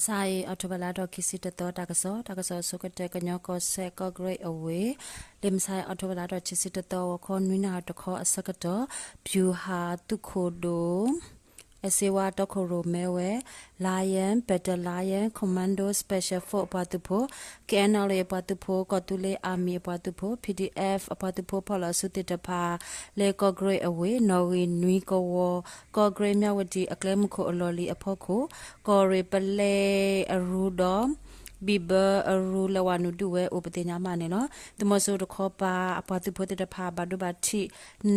မုၢ်ဆါအံၤ အီးထိဘၢၣ်လါထီၣ်ခံဆံတသီ တၢ်ကစီၣ်, တၢ်ကစီၣ်အဆိကတၢၢ် ကညီကီၢ်စဲၣ် ကီၢ်ကရ့ၣ်အဝ့ၢ်, လၢမုၢ်ဆါအံၤ အီးထိဘၢၣ်လါထီၣ်ခံဆံတသီ ဂီၤခီနွံနၣ်ရံၣ်တခီအဆၢကတီၢ် ဗျူဟာသုးခိၣ်ဒိၣ် အဲၣ်စ့ဝါတီခိၣ်ရိၣ်မဲဝဲ Lion, Battle Lion, Commando, Special Force အပှၤသုးဖိ, K N L A အပှၤသုးဖိ, ကီၢ်သူလ့ၤ Army အပှၤသုးဖိ, P D F အပှၤသုးဖိဖီၣ်လီၤအစုသ့ၣ်တဖၣ် လၢကီၢ်ကရ့ၣ်အဝ့ၢ် နီၣ်ဂံၢ်နွံကဝီၤ ကီၢ်ကရ့ၣ် မြဝတီ အကျဲမုၢ်ခိၣ်အလီၢ်လံၤအဖီခိၣ် ကီၢ်ရ့ၣ်ပလဲအရူဒီး ဘံၣ်ဘၢအရူ လဲၤဝးနုာ်ဒုးဝဲအိၣ်ပသ့ၣ်ညါဘၣ်န့ၣ်လီၤ. သုးမီၤစိရိၤတခီပၤ အပှၤသုးဖိသ့ၣ်တဖၣ် ဘၣ်ဒိဘၣ်ထံး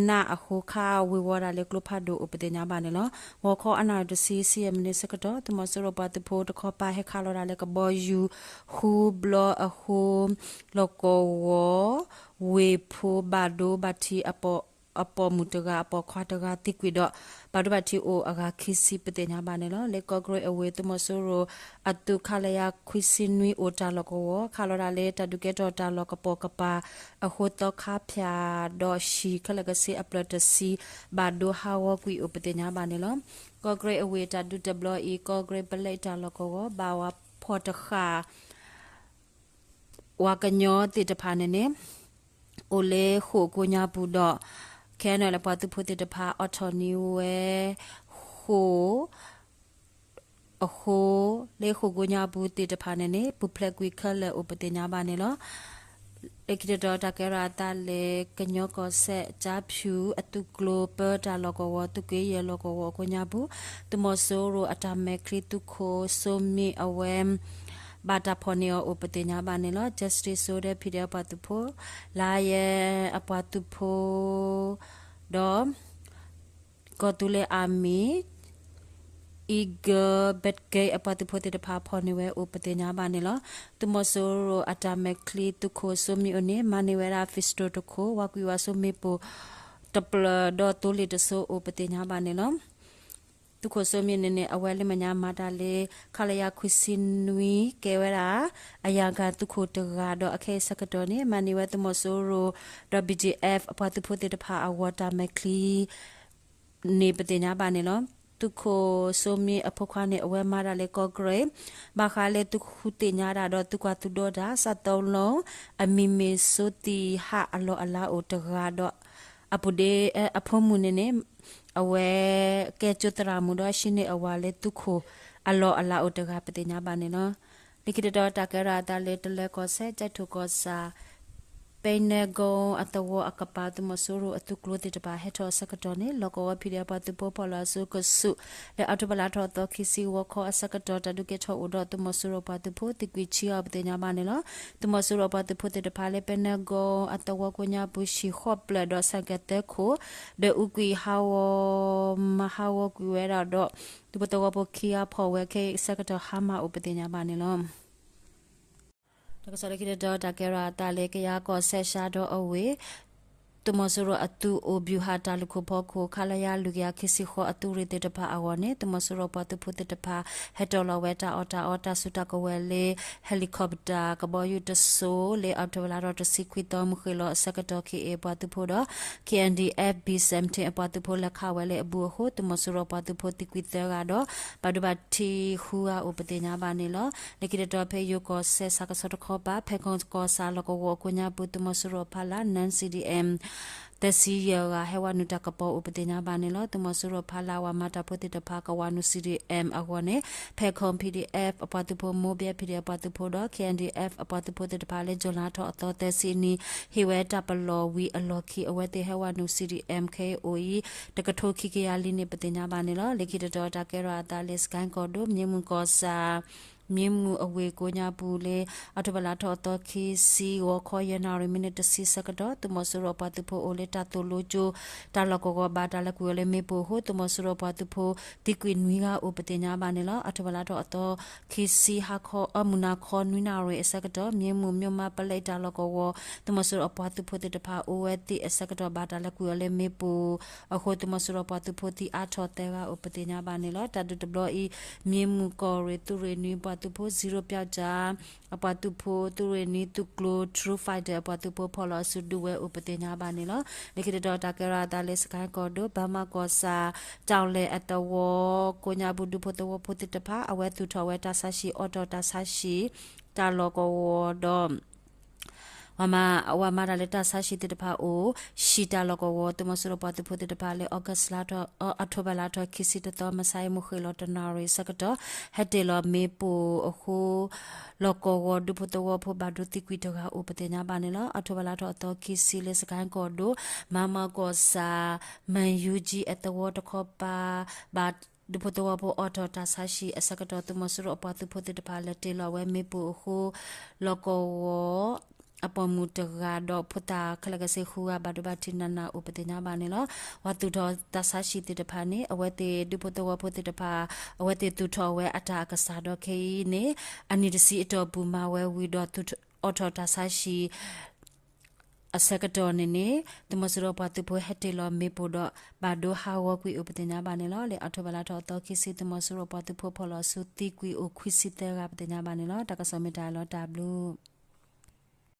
နးအဃိ ခးဝ့ၤဝီၤဒၣ်လၢကျိဖးဒိၣ်အိၣ်ပသ့ၣ်ညါဘၣ်န့ၣ်လီၤ. ဂီၤခီအနၣ်ရံၣ်တဆံ ဆံယဲၢ်မံးနံးဆၢကတီၢ် သုးမီၤစိရိၤပှၤသုးဖိတခီပၤ ဟဲခးလီၤဒၣ်လၢကဘီယူၤဃုဘျီအဃိ လီၢ်ကဝီၤ ဝ့ၢ်ဖိ ဘၣ်ဒိဘၣ်ထံး အပိာ်မုၣ်တဂၤ အပိာ်ခွါတဂၤသံကွံာ်ဒီး ဘၣ်ဒိဘၣ်ထံးအိၣ်အဂၤခံဆံပသ့ၣ်ညါဘၣ်န့ၣ်လီၤ. လၢကီၢ်ကရ့ၣ်အဝ့ၢ် သုးမီၤစိရိၤအသုး ခလရ ခွံဆံနွံ အိၣ်တၢ်လီၢ်ကဝီၤ ခးလီၤဒၣ်လၢတၢ်ဒုးကဲထီၣ်တၢ်လီၢ်ကပိာ်ကပၤအဃိ သီခါဖၠၣ်ဒီးဟံၣ်ခဲလၢာ်ကဆ့အဖျၢၣ်တဆံ ဘၣ်ဒိဟးဂီၤကွံာ်အိၣ်ပသ့ၣ်ညါဘၣ်န့ၣ်လီၤ. ကီၢ်ကရ့ၣ်အဝ့ၢ်တၢ်ဒုးတဘျီအံၤ ကီၢ်ကရ့ၣ်ပလဲတၢ်လီၢ်ကဝီၤ ဘၣ်ဝၤဖီၣ်တဃၣ် ဝၤကညီသ့ၣ်တဖၣ်န့ၣ်န့ၣ် အိၣ်လၢဃိာ်ကိးညါပူၤဒီး ခဲအံၤန့ၣ် ပှၤသုးဖိသ့ၣ်တဖၣ် အိးထီၣ်န့ၢ်ဝဲဃိာ်အဃိ လၢဃိာ်ကိးညါပူၤသ့ၣ်တဖၣ်န့ၣ်န့ၣ် ပူၤဖျဲးကွံာ်ခဲလၢာ်အိၣ်ပသ့ၣ်ညါဘၣ်န့ၣ်လီၤ. လၢခံတတီၤတၢ်ကဲထီၣ်အသးလၢ ကညီကီၢ်စဲၣ် ကၠါဖၠူၣ် အသုးကျိၤပၢတၢ်လီၢ်ကဝီၤ သုးက့ယဲၢ်လီၢ်ကဝီၤအကိးညါပူၤ သုးမီၤစိရိၤအတၢ်မဲာ်ချံသုးခိၣ်စိမ့ၢ်အဝဲ ဘၣ်တၢ်ဖီၣ်န့ၢ်အီၤအိၣ်ပသ့ၣ်ညါဘၣ်န့ၣ်လီၤ. Justice Soldier ဖံးဒဲးအပှၤသုးဖိ လါယဲအပှၤသုးဖိ ဒီး ကီၢ်သူလ့ၤ Army Eagle Brigade အပှၤသုးဖိသ့ၣ်တဖၣ်ဖီၣ်န့ၢ်ဝဲအိၣ်ပသ့ၣ်ညါဘၣ်န့ၣ်လီၤ. သုးမီၤစိရိၤအတၢ်မဲာ်ချံသုးခိၣ်စိမ့ၢ်အိၣ်န့ၣ် မၤန့ၢ်ဝဲဒၣ် pistol တခိၣ် ဝၤကွံာ်ဝၤစိမ့ၢ်ပိၢ်တပျၢၤဒီးသိလ့ၣ်တစိအိၣ်ပသ့ၣ်ညါဘၣ်န့ၣ်လီၤ. သုးခိၣ်စိမ့ၢ်န့ၣ်န့ၣ် အဝဲလၢမဲာ်ညါမၤတၢ်လၢ ခလရ ခွံဆံနွံ ကဲဝဲဒၣ် အယၤကၤသုးခိၣ်တဂၤဒီး အခဲအံၤဆၢကတီၢ်န့ၣ် မၤန့ၢ်ဝဲသုးမီၤစိရိၤဒီး B G F အပှၤသုးဖိသ့ၣ်တဖၣ်အဂီၢ်တၢ်မဲာ်ချံ န့ၣ်ပသ့ၣ်ညါဘၣ်န့ၣ်လီၤ. သုးခိၣ်စိမ့ၢ်အဖိခွါန့ၣ် အဝဲမၤတၢ်လၢကီၢ်ကရ့ၣ် ဘၣ်ဃးလၢသုဃုသ့ၣ်ညါတၢ်ဒီးသုကွၢ်သူၣ်ဒီတၢ် စးသီလီၤ အမံၤမ့ၢ်စိသံဟးအလီၢ်အလၤအိၣ်တဂၤဒီး အပူၤဒ့ အဖိမုၣ်န့ၣ်န့ၣ် အဝဲကဲကၠိသရၣ်မုၣ်ဒီးဟံးန့ၢ်အဝၤလၢသုးခိၣ်အလီၢ်အလၤအိၣ်တဂၤပသ့ၣ်ညါဘၣ်န့ၣ်လီၤ. လၢခံတတီၤတၢ်ကဲထီၣ်အသးလၢတလၢကီၢ်စဲၣ် ကၠဲးထိၣ်ကီၢ်ဆၣ် ပဲနဲကီအသဝီအကပၤ သုးမီၤစိရိၤအသုးကျိၤသ့ၣ်တဖၣ်ဟဲထီၣ်အဆၢကတီၢ်န့ၣ် လီၢ်ကဝီၤ PDF ပှၤသုးဖိဖီၣ်လီၤအစုကဆူး လၢအီးထိဘၢၣ်လါထီၣ်သီခံဆံ ဂီၤခီအဆၢကတီၢ် တၢ်ဒုးကဲထီၣ်အိၣ်ဒီးသုးမီၤစိရိၤပှၤသုးဖိသံကွံာ်ဆံအီၤပသ့ၣ်ညါဘၣ်န့ၣ်လီၤ. သုးမီၤစိရိၤပှၤသုးဖိသ့ၣ်တဖၣ်လၢပဲနဲကီအသဝီကိးညါပူၤ ဟံၣ်ဃီၣ်ပျၢၢ်ဒီး ဆိုင်ကယ်သၢခိၣ် ဒီးအူကွံာ်ဟးဂီၤ မၤဟးဂီၤကွံာ်ဝဲဒၣ်ဒီး သုးဖိသဝီဖိခံဂၤဖီၣ်ဝဲခဲအံၤအဆၢကတီၢ် ဟါမၢ်အိၣ်ပသ့ၣ်ညါဘၣ်န့ၣ်လီၤ. တၢ်ကစီၣ်လၢခံတတီၤ တၢ်ကဲထီၣ်အသးလၢ ကယၤကီၢ်စဲၣ် ရှါဒီအဝ့ၢ် သုးမီၤစိရိၤအသုးအိၣ် ဗျူဟာ တၢ်လုၢ်ခိၣ်ဖီခိၣ် ခလရ လွံၢ်ကယၤခံဆံဃိး အသုးရ့ၣ်သ့ၣ်တဖၣ်အဂီၢ်န့ၣ် သုးမီၤစိရိၤပှၤသုးဖိသ့ၣ်တဖၣ် ဟဲတီၣ်လီၤဝဲတၢ်အီၣ်တၢ်အီတၢ်စုတၢ်ကဝဲၤလၢ helicopter ကဘီယူၤတစိၤ လၢအီးထိဘၢၣ်လါထီၣ်တဆံခွံသီ မုၢ်ဃ့ၢ်လီၤအဆၢကတီၢ် KA ပှၤသုးဖိဒီး K N D F B seventeen အပှၤသုးဖိ လဲၤခးဝဲလၢအဘူးအဃိ သုးမီၤစိရိၤပှၤသုးဖိသံကွံာ်သၢဂၤဒီး ဘၣ်ဒိဘၣ်ထံးဃုဂၤအိၣ်ပသ့ၣ်ညါဘၣ်န့ၣ်လီၤ. လၢခံတတီၤ ဖဲယိၤကီၢ်စဲၣ် ဆၣ်ကဆီတခီပၤ ဖဲခီကီၢ်ဆၣ်လီၢ်ကဝီၤအကိးညါပူၤ သုးမီၤစိရိၤဖီလာ် non-C D M သၢဆံယဲၢ်ဂၤ ဟဲဝဲနုာ်တၢ်ကပီၤအိၣ်ပသ့ၣ်ညါဘၣ်န့ၣ်လီၤ. သုးမီၤစိရိၤဖီလာ် ပှၤမၤတၢ်ဖိသ့ၣ်တဖၣ် ကဝဲနုာ် C D M အဂီၢ်န့ၣ် ဖဲခီ P D F အပှၤသုးဖိ မိၢ်ဘဲ P D F ပှၤသုးဖိဒီး K N D F အပှၤသုးဖိသ့ၣ်တဖၣ်လၢ ကၠူၤလါထီၣ်အသီသၢဆံအနံၤ ဟ့ၣ်ဝဲတၢ်ပလီၢ်ဝံၤအလီၢ်ခံ အဝဲသ့ၣ်ဟဲဝဲနုာ် C D M ခဲအံၤအိၣ်အံၤ တကထိခံကယၤလံန့ၣ် ပသ့ၣ်ညါဘၣ်န့ၣ်လီၤ. လၢခံတတီၤ တၢ်ကဲထီၣ်အသးလၢ စကဲကီၢ်ဒိၣ် မ့ၢ်မုၢ်ကီၢ်ဆၣ် မ့ၢ်မုၢ်အဝ့ၢ်ကိးညါပူၤလၢ အီးထိဘၢၣ်လါထီၣ်အသီခံဆံ ဂီၤခီယဲၢ်နၣ်ရံၣ်မံးနံးတဆံဆၢကတီၢ် သုးမီၤစိရိၤပှၤသုးဖိအိၣ်လၢတၢ်သိၣ်လိကၠိ တၢ်လီၢ်ကဝီၤ ဘၣ်တၢ်လဲၤကွံာ်အီၤလၢမ့ၣ်ပိၢ်အဃိ သုးမီၤစိရိၤပှၤသုးဖိသံကွံာ်နွံဂၤအိၣ်ပသ့ၣ်ညါဘၣ်န့ၣ်လီၤ. အီးထိဘၢၣ်လါထီၣ်အသီခံဆံ ဟါခီ အမုၢ်နၤခီနွံနၣ်ရံၣ်အဆၢကတီၢ် မ့ၢ်မုၢ် မၠိၣ်မးပလဲတၢ်လီၢ်ကဝီၤ သုးမီၤစိရိၤအပှၤသုးဖိသ့ၣ်တဖၣ်အိၣ်ဝဲသ့ၣ်အဆၢကတီၢ် ဘၣ်တၢ်လဲၤကွံာ်အီၤလၢမ့ၣ်ပိၢ်အဃိ သုးမီၤစိရိၤပှၤသုးဖိသံအါထီၣ်သၢဂၤအိၣ်ပသ့ၣ်ညါဘၣ်န့ၣ်လီၤ. တၢ်ဒုးတဘျီအံၤ မ့ၢ်မုၢ်ကီၢ်ရ့ၣ်သုးရ့ၣ်နွံပှၤ သုးဖိ zero ပျောက်ကျား အပှၤသုးဖိ သုးရ့ၣ်နံၤသုးကျိၤ True Fighter အပှၤသုးဖိဖီၣ်လီၤအစုဒုးဝဲအိၣ်ပသ့ၣ်ညါဘၣ်န့ၣ်လီၤ. လၢခံတတီၤတၢ်ကဲထီၣ်အသးလၢ စကဲၣ်ကီၢ်ဒိၣ် ဘၣ်မၤကီၢ်ဆၣ် တၢ်လဲၣ်အသဝီ ကိးညါပူၤဒူဖိသဝီဖိသ့ၣ်တဖၣ် အဝဲသူၣ်ထီၣ်ဝဲတၢ်ဆါဟံၣ် အိးထီၣ်တၢ်ဆါဟံၣ် တၢ်လီၢ်ကဝီၤဒီး ဝဲမၤတၢ်လၢတၢ်ဆါဟံၣ်သ့ၣ်တဖၣ်အိၣ် ဟံၣ်တၢ်လီၢ်ကဝီၤ သုးမီၤစိရိၤပှၤသုးဖိသ့ၣ်တဖၣ်လၢ August လါထီၣ် October လါထီၣ်ခံဆံတသီ မုၢ်ဆါအံၤမုၢ်ဃ့ၢ်လီၤတနၣ်ရံၣ်ဆၢကတီၢ် ဟဲတ့ၢ်လီၤမ့ၣ်ပိၢ်အဃိ လီၢ်ကဝီၤဒူဖိသဝီဖိဘၣ်ဒိသံကွံာ်တဂၤအိၣ်ပသ့ၣ်ညါဘၣ်န့ၣ်လီၤ. October လါထီၣ်အသီခံဆံလၢ စကဲၣ်ကီၢ်ဒိၣ် ဘၣ်မၤကီၢ်ဆၣ် မၢ်ယူကၠံ အသဝီတခီပၤ ဘၣ်ဒူဖိသဝီဖိအိးထီၣ်တၢ်ဆါဟံၣ်အဆၢကတီၢ် သုးမီၤစိရိၤအပှၤသုးဖိသ့ၣ်တဖၣ်လဲၤတ့ၢ်လီၤဝဲမ့ၣ်ပိၢ်အဃိ လီၢ်ကဝီၤ အပိာ်မုၣ်တဂၤဒီးဖိသၣ်ခဲလၢာ်ခဲဆ့ဃုဂၤဘၣ်ဒိဘၣ်ထံးနးနးအိၣ်ပသ့ၣ်ညါဘၣ်န့ၣ်လီၤ. ပှၤသူၣ်ထီၣ်တၢ်ဆါဟံၣ်သ့ၣ်တဖၣ်န့ၣ် အဝဲသ့ၣ်ဒူဖိသဝီဖိသ့ၣ်တဖၣ် အဝဲသ့ၣ်သူၣ်ထီၣ်ဝဲအတၢ်အကစၢ်ဒီးခဲအံၤန့ၣ် အနံၣ်တဆံအတီၢ်ပူၤမၤဝဲဝံၤဒီး အိးထီၣ်တၢ်ဆါဟံၣ် အဆၢကတီၢ်န့ၣ်န့ၣ် သုးမီၤစိရိၤပှၤသုးဖိဟဲတ့ၢ်လီၤမ့ၣ်ပိၢ်ဒီး ဘၣ်ဒိဟးဂီၤကွံာ်အိၣ်ပသ့ၣ်ညါဘၣ်န့ၣ်လီၤ. လၢ October လါထီၣ်အသီခံဆံ သုးမီၤစိရိၤပှၤသုးဖိဖီၣ်လီၤအစုသံကွံာ်အိၣ်ခွံဆံသၢဂၤပသ့ၣ်ညါဘၣ်န့ၣ်လီၤ. တၢ်ကစီၣ်မ့ၢ်တၢ်အံၤလီၤ တၢ်ဘျုး